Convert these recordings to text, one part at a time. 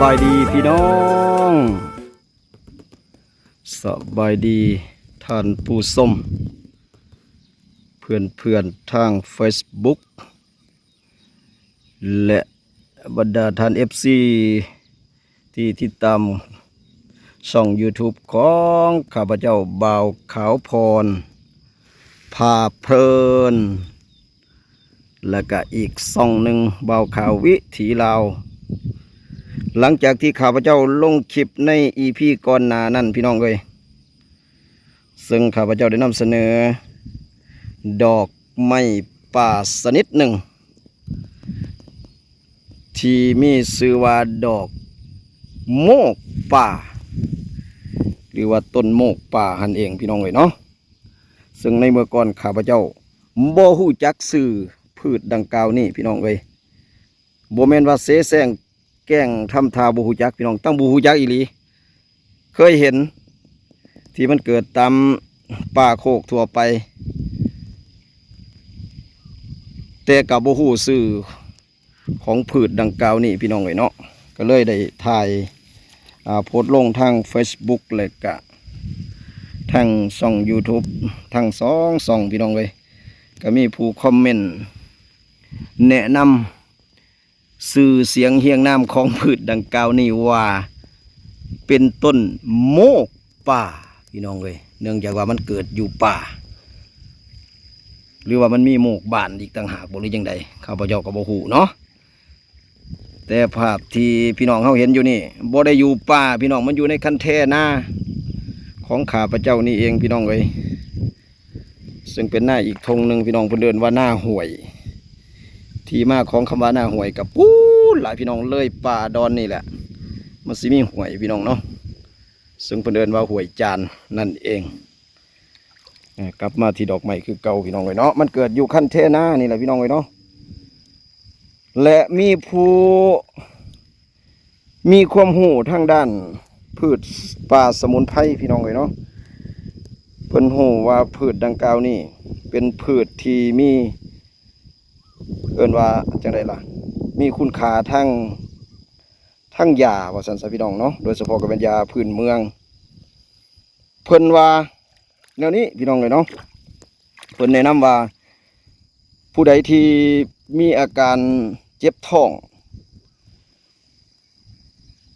ສະບາຍດີພີ່ນ້ອງ ສະບາຍດີທ່ານຜູ້ຊົມ ເພື່ອນໆທາງເຟສບຸກ ແລະ ບັນດາທ່ານເອັຟຊີ ທີ່ຕິດຕາມຊ່ອງຢູທູບຂອງຂ້າພະເຈົ້າ ບ່າວຂາວພອນ ພາເພີນ ແລະກະອີກຊ່ອງໜຶ່ງ ບ່າວຂາວວິຖີລາວ. ຫຼັງຈາກທີ່ຂ້າພະເຈົ້າລົງຄລິບໃນອີພີກ່ອນໜ້ານັ້ນ ພີ່ນ້ອງເອີຍ, ເຊິ່ງຂ້າພະເຈົ້າໄດ້ນຳສະເໜີດອກໄມ້ປ່າຊະນິດໜຶ່ງ ທີ່ມີຊື່ວ່າດອກໂມກປ່າ ຫຼືວ່າຕົ້ນໂມກປ່າຫັ້ນເອງ ພີ່ນ້ອງເອີຍເນາະ. ເຊິ່ງໃນເມື່ອກ່ອນຂ້າພະເຈົ້າບໍ່ຮູ້ຈັກຊື່ພືດດັ່ງກ່າວນີ້ ພີ່ນ້ອງເອີຍ, ບໍ່ແມ່ນວ່າເສແສ້ງແກ້ງທຳທ່າບໍ່ຮູ້ຈັກ ພີ່ນ້ອງ, ຕັ້ງບໍ່ຮູ້ຈັກອີ່ຫຼີ. ເຄີຍເຫັນທີ່ມັນເກີດຕາມປ່າໂຄກທົ່ວໄປ ແຕ່ກໍບໍ່ຮູ້ຊື່ຂອງພືດດັ່ງກ່າວນີ້ ພີ່ນ້ອງເອີຍເນາະ. ກໍເລີຍໄດ້ຖ່າຍ ອາ ໂພສລົງທາງເຟສບຸກ ແລະກະທາງຊ່ອງຢູທູບ ທັງສອງຊ່ອງ ພີ່ນ້ອງເອີຍ. ກໍມີຜູ້ຄອມເມັນແນະນຳ ຊື່ສຽງຮຽງນາມຂອງພືດດັ່ງກ່າວນີ້ວ່າເປັນຕົ້ນໂມກປ່າ ພີ່ນ້ອງເອີຍ, ເນື່ອງຈາກວ່າມັນເກີດຢູ່ປ່າ ຫຼືວ່າມັນມີໂມກບ້ານອີກຕ່າງຫາກບໍ່ ຫຼືຈັ່ງໃດ ຂ້າພະເຈົ້າກໍບໍ່ຮູ້ເນາະ. ແຕ່ພາບທີ່ພີ່ນ້ອງເຮົາເຫັນຢູ່ນີ້ບໍ່ໄດ້ຢູ່ປ່າ ພີ່ນ້ອງ, ມັນຢູ່ໃນຄັນແທນາຂອງຂ້າພະເຈົ້ານີ້ເອງ ພີ່ນ້ອງເອີຍ. ເຊິ່ງເປັນນາອີກທົ່ງໜຶ່ງ ພີ່ນ້ອງ, ເພິ່ນເອີ້ນວ່ານາຫ້ວຍ. ທີ່ມາຂອງຄຳວ່ານາຫ້ວຍກໍປູ້ນລະ ພີ່ນ້ອງ, ເລີຍປ່າດອນນີ້ແຫຼະ ມັນຊິມີຫ້ວຍ ພີ່ນ້ອງເນາະ, ເຊິ່ງເພິ່ນເອີ້ນວ່າຫ້ວຍຈານນັ້ນເອງ. ເອີ ກັບມາທີ່ດອກໄມ້ຄືເກົ່າ ພີ່ນ້ອງເອີຍເນາະ, ມັນເກີດຢູ່ຄັນແທນານີ້ແຫຼະ ພີ່ນ້ອງເອີຍເນາະ. ແລະມີຜູ້ ມີຄວາມຮູ້ທາງດ້ານພືດປ່າສະໝຸນໄພ ພີ່ນ້ອງເອີຍເນາະ, ເພິ່ນຮູ້ວ່າພືດດັ່ງກ່າວນີ້ເປັນພືດທີ່ມີ ເອີ້ນວ່າຈັ່ງໃດລະ ມີຄຸນຄ່າທາງ ທາງຢາວ່າຊັ້ນຊະ ພີ່ນ້ອງເນາະ, ໂດຍສະເພາະກໍແມ່ນຢາພື້ນເມືອງ. ເພິ່ນວ່າແນວນີ້ ພີ່ນ້ອງເອີຍເນາະ, ເພິ່ນແນະນຳວ່າ ຜູ້ໃດທີ່ມີອາການເຈັບທ້ອງ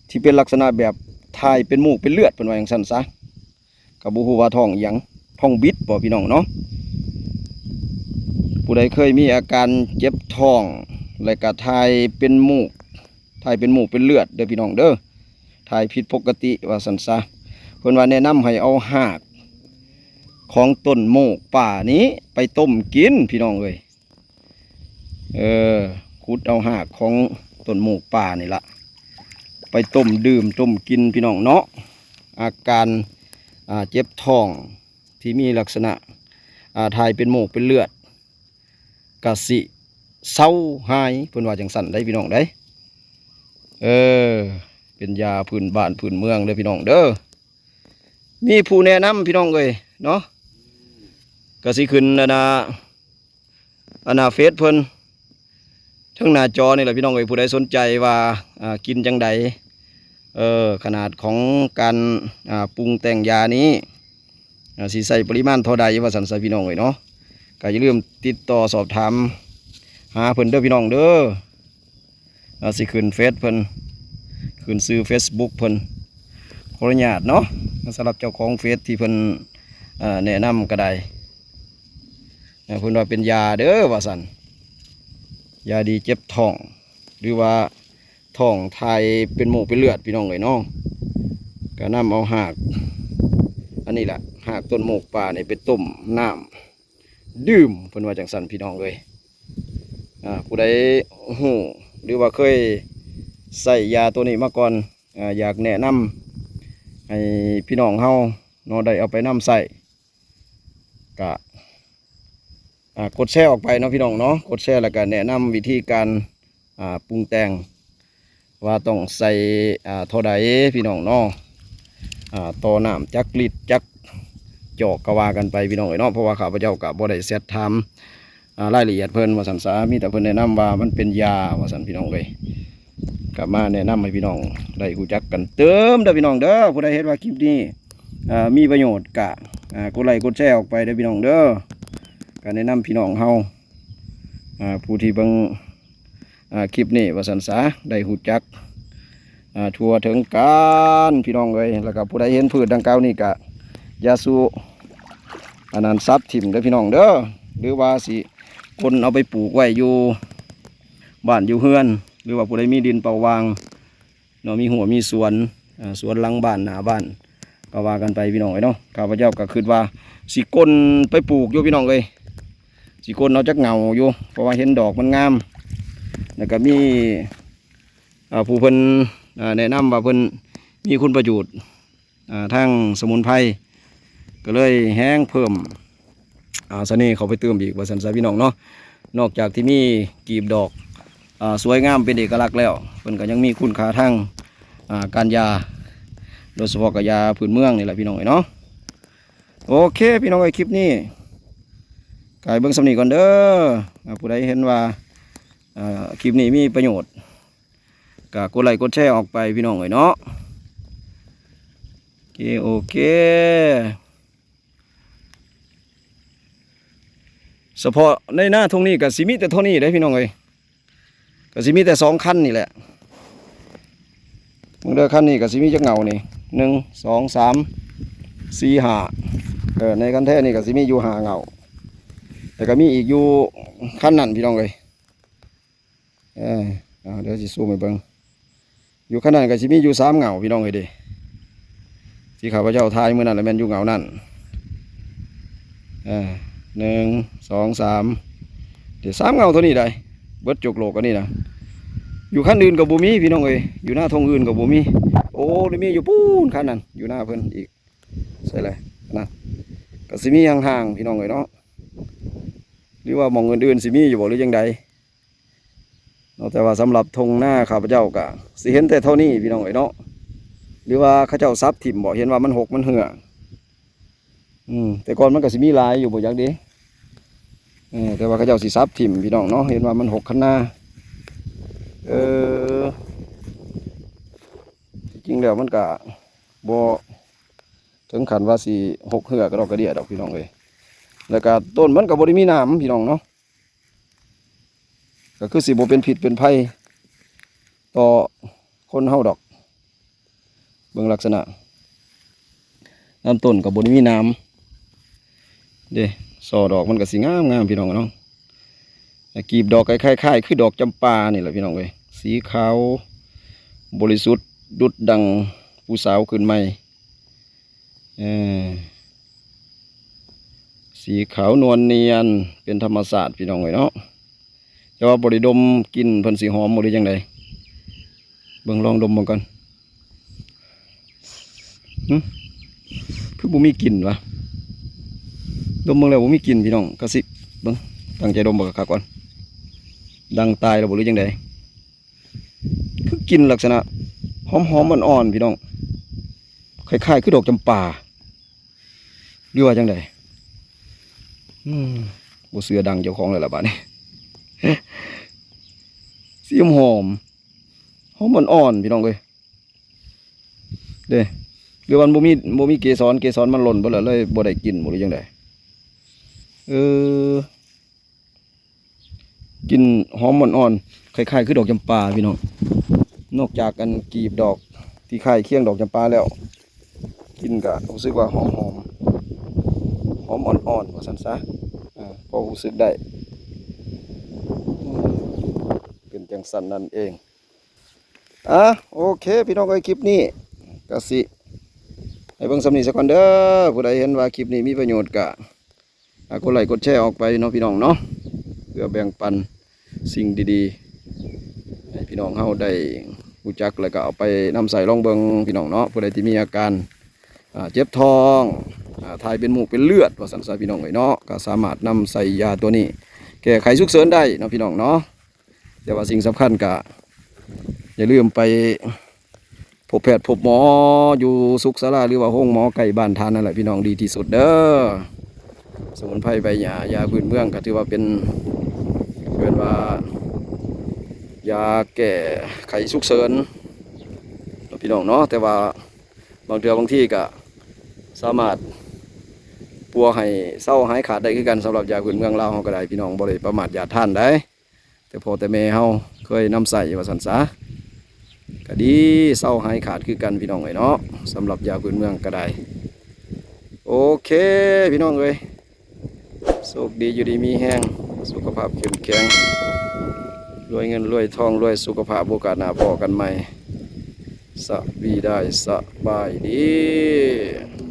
ທີ່ເປັນລັກສະນະແບບຖ່າຍເປັນມູກເປັນເລືອດ ເພິ່ນວ່າຈັ່ງຊັ້ນຊະ, ກໍບໍ່ຮູ້ວ່າທ້ອງອີ່ຫຍັງ, ທ້ອງບິດບໍ່ ພີ່ນ້ອງເນາະ. ຜູ້ໃດເຄີຍມີອາການເຈັບທ້ອງ ແລະກະຖ່າຍເປັນມູກ ຖ່າຍເປັນມູກເປັນເລືອດເດີ ພີ່ນ້ອງເດີ, ຖ່າຍຜິດປົກກະຕິວ່າຊັ້ນຊະ. ເພິ່ນວ່າແນະນຳໃຫ້ເອົາຮາກຂອງຕົ້ນໂມກປ່ານີ້ໄປຕົ້ມກິນ ພີ່ນ້ອງເອີຍ. ເອີ ຂຸດເອົາຮາກຂອງຕົ້ນໂມກປ່ານີ້ລະ ໄປຕົ້ມດື່ມຕົ້ມກິນ ພີ່ນ້ອງເນາະ. ອາການ ອາ ເຈັບທ້ອງທີ່ມີລັກສະນະ ອາ ຖ່າຍເປັນໂມກເປັນເລືອດ ກະຊິເຊົາຫາຍ ເພິ່ນວ່າຈັ່ງຊັ້ນໄດ໋ ພີ່ນ້ອງເດ້. ເອີ ເປັນຢາພື້ນບ້ານພື້ນເມືອງເດີ ພີ່ນ້ອງເດີ. ມີຜູ້ແນະນຳ ພີ່ນ້ອງເອີຍເນາະ, ກະຊິຂຶ້ນອັນນ່າ ອັນນ່າເຟສເພິ່ນ ເທິງໜ້າຈໍນີ້ແຫຼະ ພີ່ນ້ອງເອີຍ. ຜູ້ໃດສົນໃຈວ່າ ອາ ກິນຈັ່ງໃດ ເອີ ຂະໜາດຂອງການ ອາ ປຸງແຕ່ງຢານີ້ ອາ ຊິໃຊ້ປະລິມານເທົ່າໃດວ່າຊັ້ນຊະ ພີ່ນ້ອງເອີຍເນາະ, ກໍຢ່າລືມຕິດຕໍ່ສອບຖາມຫາເພິ່ນເດີ ພີ່ນ້ອງເດີ. ອາ ຊິຂຶ້ນເຟສເພິ່ນ ຂຶ້ນຊື່ເຟສບຸກເພິ່ນ, ຂໍອະນຸຍາດເນາະ. ສຳລັບເຈົ້າຂອງເຟສທີ່ເພິ່ນ ອາ ແນະນຳກໍໄດ້ ອາ ເພິ່ນວ່າເປັນຢາເດີວ່າຊັ້ນ, ຢາດີເຈັບທ້ອງ ຫຼືວ່າທ້ອງຖ່າຍເປັນມູກເປັນເລືອດ ພີ່ນ້ອງເອີຍເນາະ. ກໍນຳເອົາຮາກ ອັນນີ້ລະ ຮາກຕົ້ນໂມກປ່ານີ້ໄປຕົ້ມນ້ຳດື່ມ ເພິ່ນວ່າຈັ່ງຊັ້ນ ພີ່ນ້ອງເອີຍ. ອາ ຜູ້ໃດຮູ້ ຫຼືວ່າເຄີຍໃຊ້ຢາໂຕນີ້ມາກ່ອນ ອາ ຢາກແນະນຳໃຫ້ພີ່ນ້ອງເຮົາເນາະ ໄດ້ເອົາໄປນຳໃຊ້ ກະ ອາ ກົດແຊອອກໄປເນາະ ພີ່ນ້ອງເນາະ, ກົດແຊ ແລ້ວກະແນະນຳວິທີການ ອາ ປຸງແຕ່ງ ວ່າຕ້ອງໃສ່ ອາ ທໍ່ໃດ ພີ່ນ້ອງເນາະ, ອາ ຕໍ່ນ້ຳຈັກລິດຈັກຈອກ ກໍວ່າກັນໄປ ພີ່ນ້ອງເອີຍເນາະ. ເພາະວ່າຂ້າພະເຈົ້າກໍບໍ່ໄດ້ແຊັດຖາມ ອາ ລາຍລະອຽດເພິ່ນວ່າຊັ້ນສາ, ມີແຕ່ເພິ່ນແນະນຳວ່າມັນເປັນຢາວ່າຊັ້ນ ພີ່ນ້ອງເອີຍ. ກະມາແນະນຳໃຫ້ພີ່ນ້ອງໄດ້ຮູ້ຈັກກັນຕື່ມເດີພີ່ນ້ອງເດີ. ຜູ້ໃດເຫັນວ່າຄລິບນີ້ ເອີ ມີປະໂຫຍດກະ ເອີ ກົດໄລກົດແຊອອກໄປເດີພີ່ນ້ອງເດີ. ກະແນະນຳພີ່ນ້ອງເຮົາ ເອີ ຜູ້ທີ່ເບິ່ງ ອ່າ ຄລິບນີ້ວ່າຊັ້ນສາ ໄດ້ຮູ້ຈັກ ອ່າ ທົ່ວເຖິງກັນພີ່ນ້ອງເອີຍ. ແລ້ວກໍຜູ້ໃດເຫັນພືດດັ່ງກ່າວນີ້ກໍຢ່າສູ່ ອັນນັ້ນ ສັບຖິ້ມເດີພີ່ນ້ອງເດີ ຫຼືວ່າຊິຄົນເອົາໄປປູກໄວ້ຢູ່ບ້ານຢູ່ເຮືອນ ຫຼືວ່າຜູ້ໃດມີດິນເປົ່າຫວ່າງ ເນາະ ມີຮົ້ວມີສວນ ເອີ ສວນຫຼັງບ້ານ ໜ້າບ້ານ ກໍວ່າກັນໄປພີ່ນ້ອງເອີຍເນາະ. ຂ້າພະເຈົ້າກໍຄິດວ່າຊິກົນໄປປູກຢູ່ພີ່ນ້ອງເອີຍ ຊິກົນເອົາຈັກເຫງົ້າຢູ່ ເພາະວ່າເຫັນດອກມັນງາມ ແລ້ວກໍມີ ເອີ ຜູ້ເພິ່ນ ເອີ ແນະນຳວ່າເພິ່ນມີຄຸນປະໂຫຍດ ເອີ ທາງສະໝຸນໄພ ກໍເລີຍແຮງເພີ່ມ ອ່າ ສະເໜ່ເຂົ້າໄປຕື່ມອີກວ່າຊັ້ນຊະພີ່ນ້ອງເນາະ. ນອກຈາກທີ່ມີກີບດອກ ອ່າ ສວຍງາມເປັນເອກະລັກແລ້ວ ເພິ່ນກໍຍັງມີຄຸນຄ່າທາງ ອ່າ ການຢາ ໂດຍສະເພາະກໍຢາພື້ນເມືອງນີ້ແຫຼະພີ່ນ້ອງເອີຍເນາະ. ໂອເຄພີ່ນ້ອງເອີຍ ຄລິບນີ້ກະໃຫ້ເບິ່ງສ່ຳນີ້ກ່ອນເດີ. ອ່າ ຜູ້ໃດເຫັນວ່າ ອ່າ ຄລິບນີ້ມີປະໂຫຍດ ກໍກົດໄລກົດແຊອອກໄປພີ່ນ້ອງເອີຍເນາະ. ໂອເຄ ໂອເຄ ສະເພາະໃນນາທົ່ງນີ້ກໍຊິມີແຕ່ເທົ່ານີ້ເດ້ພີ່ນ້ອງເອີຍ ກໍຊິມີແຕ່ສອງຄັນນີ້ແຫຼະ. ເບິ່ງເດີ ຄັນນີ້ກໍຊິມີຈັກເຫງົ້ານີ້ ໜຶ່ງ ສອງ ສາມ ສີ່ ຫ້າ ເອີ ໃນຄັນແທ້ນີ້ກໍຊິມີຢູ່ຫ້າເຫງົ້າ ແລ້ວກໍມີອີກຢູ່ຄັນນັ້ນພີ່ນ້ອງເອີຍ. ເອີ ເອົາ ດຽວຊິຊູມໃຫ້ເບິ່ງ ຢູ່ຂະໜາດກໍຊິມີຢູ່ສາມເຫງົ້າພີ່ນ້ອງເອີຍເດ້ ທີ່ຂ້າພະເຈົ້າຖ່າຍມື້ນັ້ນລະແມ່ນຢູ່ເຫງົ້ານັ້ນ. ເອີ ໜຶ່ງ ສອງ ສາມ ເດ້ ສາມເຫງົ້າເທົ່ານີ້ໃດ ເບິດຈົກໂລກອັນນີ້ນະ. ຢູ່ຄັນອື່ນກໍບໍ່ມີພີ່ນ້ອງເອີຍ ຢູ່ນາທົ່ງອື່ນກໍບໍ່ມີ. ໂອ້ ນີ້ມີຢູ່ປູ້ນ ຄັນນັ້ນຢູ່ນາເພິ່ນອີກ ໃສ່ແຫຼະ ນັ້ນ ກໍຊິມີຫ່າງໆ ພີ່ນ້ອງເອີຍເນາະ ຫຼືວ່າໝ່ອງອື່ນໆ ຊິມີຢູ່ບໍ່ ຫຼືຈັ່ງໃດ ເນາະ. ແຕ່ວ່າສຳລັບທົ່ງນາຂ້າພະເຈົ້າກະຊິເຫັນແຕ່ເທົ່ານີ້ພີ່ນ້ອງເອີຍເນາະ ຫຼືວ່າເຂົາເຈົ້າສັບຖິ້ມບໍ ເຫັນວ່າມັນຫົກມັນເຫີອ. ອືມ ແຕ່ກ່ອນມັນກະຊິມີຫຼາຍຢູ່ບໍ່ຈັກເດ້ ເອີ ແຕ່ວ່າເຂົາເຈົ້າຊິສັບຖິ້ມພີ່ນ້ອງເນາະ ເຫັນວ່າມັນຫົກຄັນນາ. ເອີ ທີ່ຈິງແລ້ວມັນກະບໍ່ເຖິງຂັ້ນວ່າຊິຫົກເຫີອກະດອກກະເດຍດອກພີ່ນ້ອງເອີຍ ແລ້ວກະຕົ້ນມັນກະບໍ່ໄດ້ມີໜາມພີ່ນ້ອງເນາະ. ກໍຄືຊິບໍ່ເປັນພິດເປັນໄພຕໍ່ຄົນເຮົາດອກ. ເບິ່ງລັກສະນະລຳຕົ້ນກໍບໍ່ໄດ້ມີໜາມເດ້ ສໍ່ດອກມັນກໍຊິງາມໆ ພີ່ນ້ອງເນາະ. ແລະ ກີບດອກກໍຄ້າຍໆ ຄືດອກຈຳປານີ້ແຫຼະພີ່ນ້ອງເອີຍ ສີຂາວບໍລິສຸດດຸດດັ່ງຜູ້ສາວຂຶ້ນໃໝ່. ເອີ ສີຂາວນວນນຽນເປັນທຳມະຊາດພີ່ນ້ອງເອີຍເນາະ. ແຕ່ວ່າບໍ່ໄດ້ດົມກິ່ນເພິ່ນຊິຫອມບໍ່ ຫຼືຈັ່ງໃດ ເບິ່ງລອງດົມເບິ່ງກ່ອນ. ຫຶ ຄືບໍ່ມີກິ່ນວະ ດົມເບິ່ງແລ້ວບໍ່ມີກິ່ນພີ່ນ້ອງ. ກະຊິເບິ່ງ ຕັ້ງໃຈດົມເບິ່ງຄັກໆ ກ່ອນ ດັງຕາຍແລ້ວບໍ່ ຫຼືຈັ່ງໃດ. ຄືກິ່ນລັກສະນະຫອມໆ ອ່ອນໆ ພີ່ນ້ອງ ຄ້າຍໆ ຄືດອກຈຳປາ ຫຼືວ່າຈັ່ງໃດ. ອືມ ບໍ່ເຊື່ອດັງເຈົ້າຂອງແລ້ວລະບາດນີ້. ສີຫອມໆ ຫອມອ່ອນໆ ພີ່ນ້ອງເອີຍ ເດ້ ຫຼືວ່າມັນບໍ່ມີ ບໍ່ມີເກສອນ ເກສອນມັນຫຼົ່ນເບິດແລ້ວ ເລີຍບໍ່ໄດ້ກິ່ນບໍ່ ຫຼືຈັ່ງໃດ. ເອີ ກິ່ນຫອມອ່ອນໆ ຄ້າຍໆ ຄືດອກຈຳປາພີ່ນ້ອງ. ນອກຈາກອັນກີບດອກທີ່ຄ້າຍຄຽງດອກຈຳປາແລ້ວ ກິ່ນກະຮູ້ສຶກວ່າຫອມໆ ຫອມອ່ອນໆ ວ່າຊັ້ນຊະ ເອີ ພໍຮູ້ສຶກໄດ້. ເປັນຈັ່ງຊັ້ນນັ້ນເອງ. ອ່າ ໂອເຄ ພີ່ນ້ອງເອີຍ ຄລິບນີ້ກະຊິໃຫ້ເບິ່ງສ່ຳນີ້ສາກ່ອນເດີ. ຜູ້ໃດເຫັນວ່າຄລິບນີ້ມີປະໂຫຍດກະ ອ່າ ກົດໄລກົດແຊອອກໄປເນາະ ພີ່ນ້ອງເນາະ ເພື່ອແບ່ງປັນສິ່ງດີໆ ໃຫ້ພີ່ນ້ອງເຮົາໄດ້ຮູ້ຈັກ ແລ້ວກໍເອົາໄປນຳໃຊ້ລອງເບິ່ງ ພີ່ນ້ອງເນາະ. ຜູ້ໃດທີ່ມີອາການ ອ່າ ເຈັບທ້ອງ ອ່າ ຖ່າຍເປັນມູກເປັນເລືອດ ວ່າຊັ້ນຊະ ພີ່ນ້ອງເອີຍເນາະ ກໍສາມາດນຳໃຊ້ຢາຕົວນີ້ແກ້ໄຂສຸກເສີນໄດ້ເນາະ ພີ່ນ້ອງເນາະ. ແຕ່ວ່າສິ່ງສຳຄັນກະຢ່າລືມໄປພົບແພດພົບໝໍຢູ່ສຸກສາລາ ຫຼືວ່າໂຮງໝໍໃກ້ບ້ານທ່ານນັ້ນແຫຼະ ພີ່ນ້ອງ ດີທີ່ສຸດເດີ. ສະໝຸນໄພໃບຫຍ້າ ຢາພື້ນເມືອງ ກໍຖືວ່າເປັນ ເອີ້ນວ່າ ຢາແກ້ໄຂສຸກເສີນເນາະ ພີ່ນ້ອງເນາະ, ແຕ່ວ່າບາງເທື່ອບາງທີກໍສາມາດປົວໃຫ້ເຊົາຫາຍຂາດໄດ້ຄືກັນ. ສຳລັບຢາພື້ນເມືອງລາວເຮົາກໍໄດ້ ພີ່ນ້ອງ ບໍ່ໄດ້ປະໝາດຢາດທານໃດ, ແຕ່ພໍ່ແຕ່ແມ່ເຮົາເຄີຍນຳໃຊ້ວ່າຊັ້ນສາ ກໍດີ ເຊົາຫາຍຂາດຄືກັນ ພີ່ນ້ອງເອີຍເນາະ. ສຳລັບຢາພື້ນເມືອງກໍໄດ້ ໂອເຄ ພີ່ນ້ອງເອີຍ, ໂຊກດີ ຢູ່ດີມີແຮງ, ສຸຂະພາບເຂັ້ມແຂງ, ລວຍເງິນລວຍທອງ, ລວຍສຸຂະພາບ. ໂອກາດໜ້າພໍ້ກັນໃໝ່. ສະບາຍດີ ສະບາຍດີ.